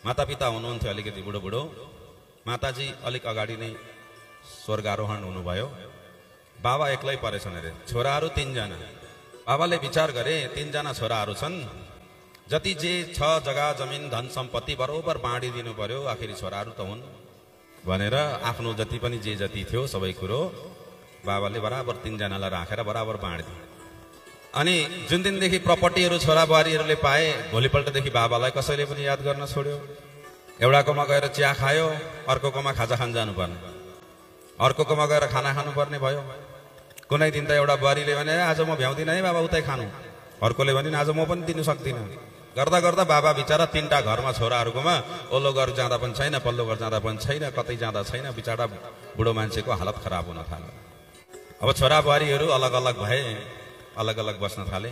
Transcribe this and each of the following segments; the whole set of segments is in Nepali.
मातापिता हुनुहुन्थ्यो अलिकति बुढो बुढो। माताजी अलिक अगाडि नै स्वर्गारोहण हुनुभयो। बाबा एक्लै परेछन् अरे, छोराहरू 3 जना। बाबाले विचार गरे 3 जना छोराहरू छन्, जति जे छ जग्गा जमिन धन सम्पत्ति बरोबर बाँडिदिनु पर्यो, आखिरी छोराहरू त हुन् भनेर आफ्नो जति पनि जे जति थियो सबै कुरो बाबाले बराबर 3 जनालाई राखेर बराबर बाँडिदिए। अनि जुन दिनदेखि प्रपर्टीहरू छोराबुहारीहरूले पाए, भोलिपल्टदेखि बाबालाई कसैले पनि याद गर्न छोड्यो। एउटाकोमा गएर चिया खायो, अर्कोकोमा खाजा खान जानुपर्ने, अर्कोकोमा गएर खाना खानुपर्ने भयो। कुनै दिन त एउटा बुहारीले भने आज म भ्याउँदिनँ है बाबा उतै खानु, अर्कोले भने आज म पनि दिनु सक्दिनँ। गर्दा गर्दा बाबा बिचारा 3टा घरमा छोराहरूकोमा ओल्लो घर जाँदा पनि छैन, पल्लो घर जाँदा पनि छैन, कतै जाँदा छैन। बिचारा बुढो मान्छेको हालत खराब हुन थाल्यो। अब छोरा बुहारीहरू अलग अलग भए, अलग अलग बस्न थाले।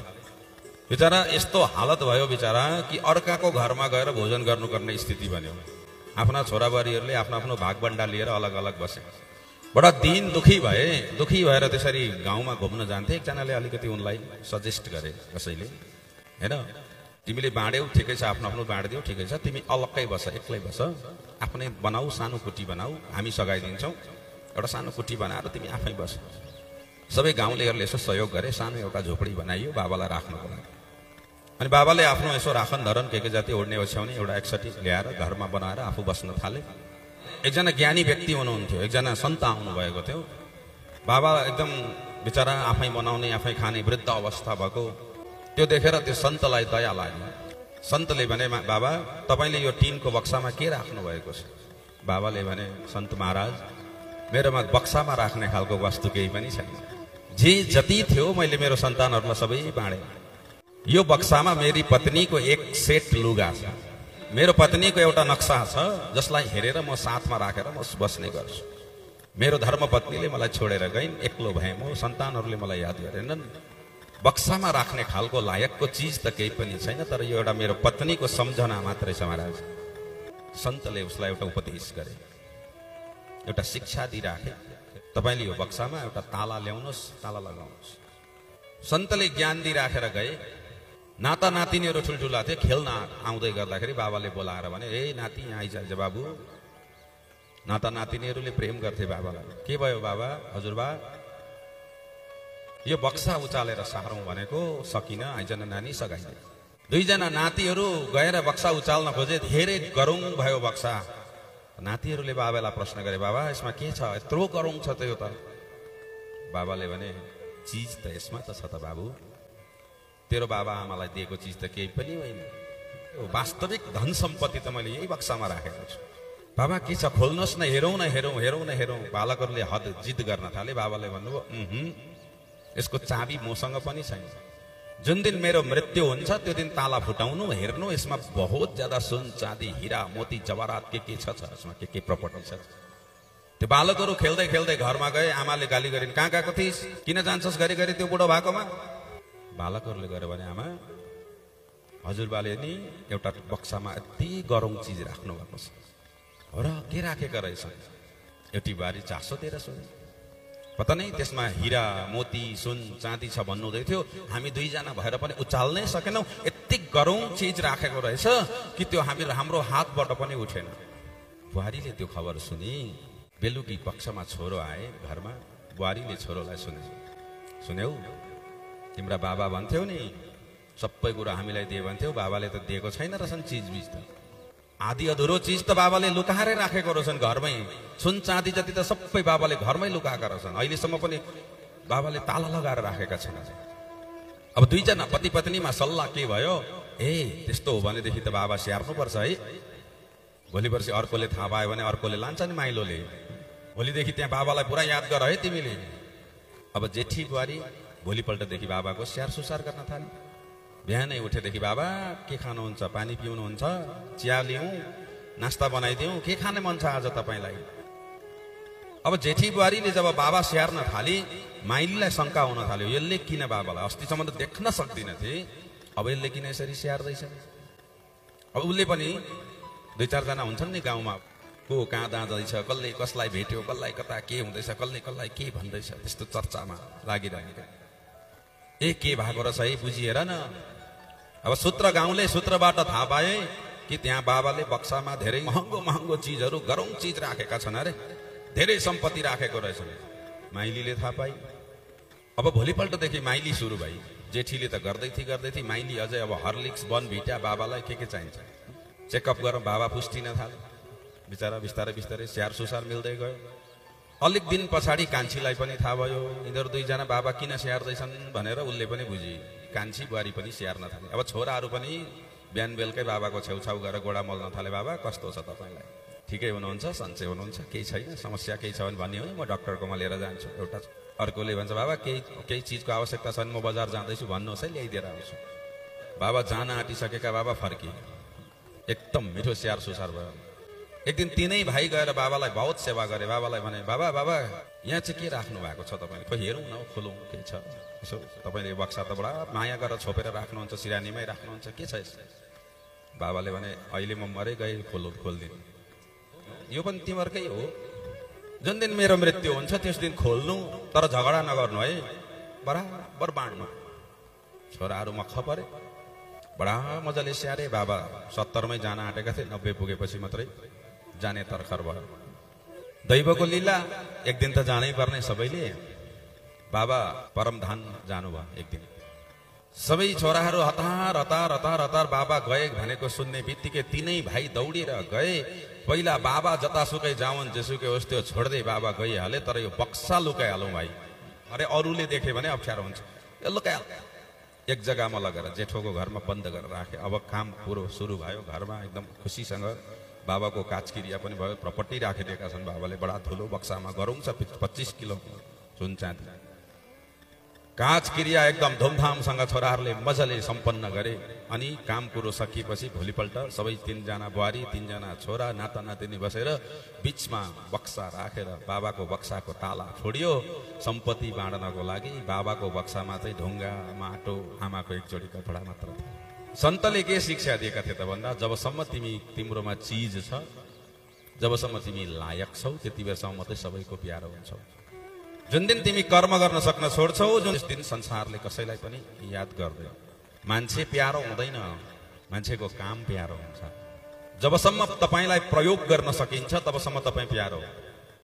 बिचारा यस्तो हालत भयो बिचारा कि अर्काको घरमा गएर भोजन गर्नुपर्ने स्थिति बन्यो। आफ्ना छोराबुहारीहरूले आफ्नो आफ्नो भागबन्डा लिएर अलग अलग बसे। बडा दिन दुखी भए। दुखी भएर त्यसरी गाउँमा घुम्न जान्थे। एकजनाले अलिकति उनलाई सजेस्ट गरे कसैले, हैन तिमीले बाँड्यौ ठिकै छ, आफ्नो आफ्नो बाँडिदियौ ठिकै छ, तिमी अलग्गै बस, एक्लै बस, आफ्नै बनाऊ, सानो कुटी बनाऊ, हामी सघाइदिन्छौँ, एउटा सानो कुटी बनाएर तिमी आफै बस। सबै गाउँलेहरूले यसो सहयोग गरे, सानो एउटा झोपडी बनाइयो बाबालाई राख्नको लागि। अनि बाबाले आफ्नो यसो राखन धरन के जाति ओढ्ने ओछ्याउने एउटा 61 ल्याएर घरमा बनाएर आफू बस्न थाले। एकजना ज्ञानी व्यक्ति हुनुहुन्थ्यो, एकजना सन्त आउनुभएको थियो। बाबा एकदम बिचारा आफै बनाउने आफै खाने वृद्ध अवस्था भएको त्यो देखेर त्यो सन्तलाई दया लाग्यो। सन्तले भने बाबा तपाईले यो टिनको बक्सामा के राख्नु भएको छ? बाबाले भने सन्त महाराज मेरोमा बक्सामा राख्ने खालको वस्तु केही पनि छैन, जे जति थियो मैले मेरो सन्तानहरूलाई सबै बाँडे। यो बक्सामा मेरी पत्नीको 1 सेट लुगा छ, मेरो पत्नीको एउटा नक्सा छ जसलाई हेरेर म साथमा राखेर म बस्ने गर्छु। मेरो धर्मपत्नीले मलाई छोडेर गइन्, एक्लो भएँ म, सन्तानहरूले मलाई याद गरेनन्। बक्सामा राख्ने खालको लायकको चिज त केही पनि छैन, तर यो एउटा मेरो पत्नीको सम्झना मात्रै छ महाराज। सन्तले उसलाई एउटा उपदेश गरे, एउटा शिक्षा दिइराखे, तपाईले यो बक्सामा एउटा ताला ल्याउनुहोस्, ताला लगाउनुहोस्। सन्तले ज्ञान दिइराखेर गए। नाता नातिनीहरू ठुल्ठुला थिए, खेल्न आउँदै गर्दाखेरि बाबाले बोलाएर भने ए नाति यहाँ आइज बाबु। नाता नातिनीहरूले प्रेम गर्थे बाबालाई। के भयो बाबा? हजुरबा यो बक्सा उचालेर सारौँ भनेको सकिन, आइजन नानी सघाइदिए। 2 जना नातिहरू गएर बक्सा उचाल्न खोजे, धेरै गरुङ भयो बक्सा। नातिहरूले बाबालाई प्रश्न गरे, बाबा यसमा के छ, यत्रो गरुङ छ त यो त? बाबाले भने चिज त यसमा त छ त बाबु, तेरो बाबा आमालाई दिएको चिज त केही पनि होइन, वास्तविक धन सम्पत्ति त मैले यही बक्सामा राखेको छु। बाबा के छ खोल्नुहोस् न, हेरौँ न हेरौँ, हेरौँ न हेरौँ। बालकहरूले हद जिद गर्न थाले। बाबाले भन्नुभयो यसको चाबी मसँग पनि छैन, जुन दिन मेरो मृत्यु हुन्छ त्यो दिन ताला फुटाउनु, हेर्नु यसमा बहुत ज्यादा सुन चाँदी हिरा मोती जवाहरात के छ यसमा, के प्रपर्टी छ। त्यो बालकहरू खेल्दै खेल्दै घरमा गए। आमाले गाली गरिन्, कहाँ गएको थिइस्, किन जान्छस् घरिघरि त्यो बुढो भएकोमा? बालकहरूले गरे भने आमा हजुरबाले नि एउटा बक्सामा यति गरौँ चिज राख्नु भएको छ। हो र के राखेका रहेछ? एउटी बारी चासो दिएर सुने, पता नै त्यसमा हिरा मोती सुन चाँदी छ भन्नुहुँदै थियो। हामी 2 जना भएर पनि उचाल्नै सकेनौँ, यति गरौँ चिज राखेको रहेछ कि त्यो हाम्रो हातबाट पनि उठेन। बुहारीले त्यो खबर सुनि। बेलुकी पक्षमा छोरो आए घरमा। बुहारीले छोरोलाई सुन्यौ तिम्रा बाबा भन्थ्यौ नि सबै कुरा हामीलाई दिए भन्थ्यौ, बाबाले त दिएको छैन रहेछन् चिज बिज त, आधी अधुरो चिज त बाबाले लुकाएरै राखेको रहेछन् घरमै। सुन चाँदी जति त सबै बाबाले घरमै लुकाएका रहेछन्, अहिलेसम्म पनि बाबाले ताला लगाएर राखेका छन्। अब 2 जना पति पत्नीमा सल्लाह के भयो, ए त्यस्तो हो भनेदेखि त बाबा स्याहार्नुपर्छ है, भोलि पर्सि अर्कोले थाहा पायो भने अर्कोले लान्छ नि माइलोले, भोलिदेखि त्यहाँ बाबालाई पुरा याद गर है तिमीले। अब जेठी बुहारी भोलिपल्टदेखि बाबाको स्याहार सुसार गर्न थाले। बिहानै उठेदेखि बाबा के खानुहुन्छ, पानी पिउनुहुन्छ, चिया लिउँ, नास्ता बनाइदिउँ, के खाने मन छ आज तपाईलाई? अब जेठी बुहारीले जब बाबा स्याहार्न थाली, माइलीलाई शङ्का हुन थाल्यो, यसले किन बाबालाई अस्तिसम्म त देख्न सक्दिनथे, अब यसले किन यसरी स्याहार्दैछ? अब उसले पनि 2-4 जना हुन्छन् नि गाउँमा, को कहाँ जाँदैछ, कसले कसलाई भेट्यो, कसलाई कता के हुँदैछ, कसले कसलाई के भन्दैछ, त्यस्तो चर्चामा लागिरहेको। ए के भएको रहेछ है बुझिएर न। अब सूत्र गाउँले सूत्रबाट थाहा पाए कि त्यहाँ बाबाले बक्सामा धेरै महँगो महँगो चिजहरू गरौँ चिज राखेका छन् अरे, धेरै सम्पत्ति राखेको रहेछन्। माइलीले थाहा पाई। अब भोलिपल्टदेखि माइली सुरु भई। जेठीले त गर्दै थिए, माइली अझै अब हर्लिक्स बनभिटा बाबालाई के चाहिन्छ चेकअप गरौँ, बाबा पुष्टिन थाले। बिचरा बिस्तारै बिस्तारै स्याहार सुसार मिल्दै गयो। अलिक दिन पछाडि कान्छीलाई पनि थाहा भयो यिनीहरू दुईजना बाबा किन स्याहार्दैछन् भनेर। उसले पनि बुझी, कान्छी बुहारी पनि स्याहार्न थाले। अब छोराहरू पनि बिहान बेलुकै बाबाको छेउछाउ गएर गोडा मल्न थाले। बाबा कस्तो छ तपाईँलाई, ठिकै हुनुहुन्छ, सन्चै हुनुहुन्छ, केही छैन, समस्या केही छ भने भन्ने हो, म डक्टरकोमा लिएर जान्छु। एउटा अर्कोले भन्छ बाबा केही चिजको आवश्यकता छ भने म बजार जाँदैछु, भन्नुहोस् है, ल्याइदिएर आउँछु। बाबा जान आँटिसकेका बाबा फर्किए। एकदम मिठो स्याहार सुसार भयो। एक दिन तीनै भाइ गएर बाबालाई बहुत सेवा गरे। बाबालाई भने बाबा बाबा यहाँ चाहिँ के राख्नु भएको छ तपाईँले, खोइ हेरौँ न, खोलौँ के छ यसो। तपाईँले बक्सा त बडा माया गरेर छोपेर राख्नुहुन्छ, सिरानीमै राख्नुहुन्छ, के छ यसो। बाबाले भने अहिले म मरै गएँ, खोलिदिनु। यो पनि तिमीहरूकै हो, जुन दिन मेरो मृत्यु हुन्छ त्यस दिन खोल्नु, तर झगडा नगर्नु है, बराबर बाँड्नु। छोराहरू मख परे, बडा मजाले स्याहारे। बाबा 70मै जान आँटेका थिए, 90 पुगेपछि मात्रै जाने तर्खर भयो। दैवको लीला, एक दिन त जानै पर्ने सबैले। बाबा परमधाम जानुभयो। एक दिन सबै छोराहरू हतार हतार हतार हतार बाबा गए भनेको सुन्ने बित्तिकै तीनै भाइ दौडेर गए। पहिला बाबा जतासुकै जाउन्, जेसुकै होस्, त्यो छोड्दै बाबा गइहाले। तर यो बक्सा लुकाइहालौँ भाइ, अरे अरूले देखे भने अप्ठ्यारो हुन्छ, यो लुकाइहाल। एक जग्गामा लगेर जेठोको घरमा बन्द गरेर राखे। अब काम पुरो सुरु भयो। घरमा एकदम खुसीसँग बाबाको काचक्रिया पनि भयो, प्रपर्टी राखिदिएका छन् बाबाले। बडा ठुलो बक्सामा गरौँ छ 25 किलो सुन चाँदी। काचक्रिया एकदम धुमधामसँग छोराहरूले मजाले सम्पन्न गरे। अनि काम कुरो सकिएपछि भोलिपल्ट सबै 3जना बुहारी, 3जना छोरा, नाता नातिनी बसेर बीचमा बक्सा राखेर बाबाको बक्साको ताला छोडियो सम्पत्ति बाँड्नको लागि। बाबाको बक्सामा चाहिँ ढुङ्गा, माटो, आमाको एक जोडी कपडा मात्र थियो। सन्तले के शिक्षा दिएका थिए त भन्दा, जबसम्म तिम्रोमा चिज छ, जबसम्म तिमी लायक छौ, त्यति बेरसम्म मात्रै सबैको प्यारो हुन्छौ। जुन दिन तिमी कर्म गर्न सक्न छोड्छौ, जुन दिन संसारले कसैलाई पनि याद गर्दैन। मान्छे प्यारो हुँदैन, मान्छेको काम प्यारो हुन्छ। जबसम्म तपाईलाई प्रयोग गर्न सकिन्छ तबसम्म तपाई प्यारो हो।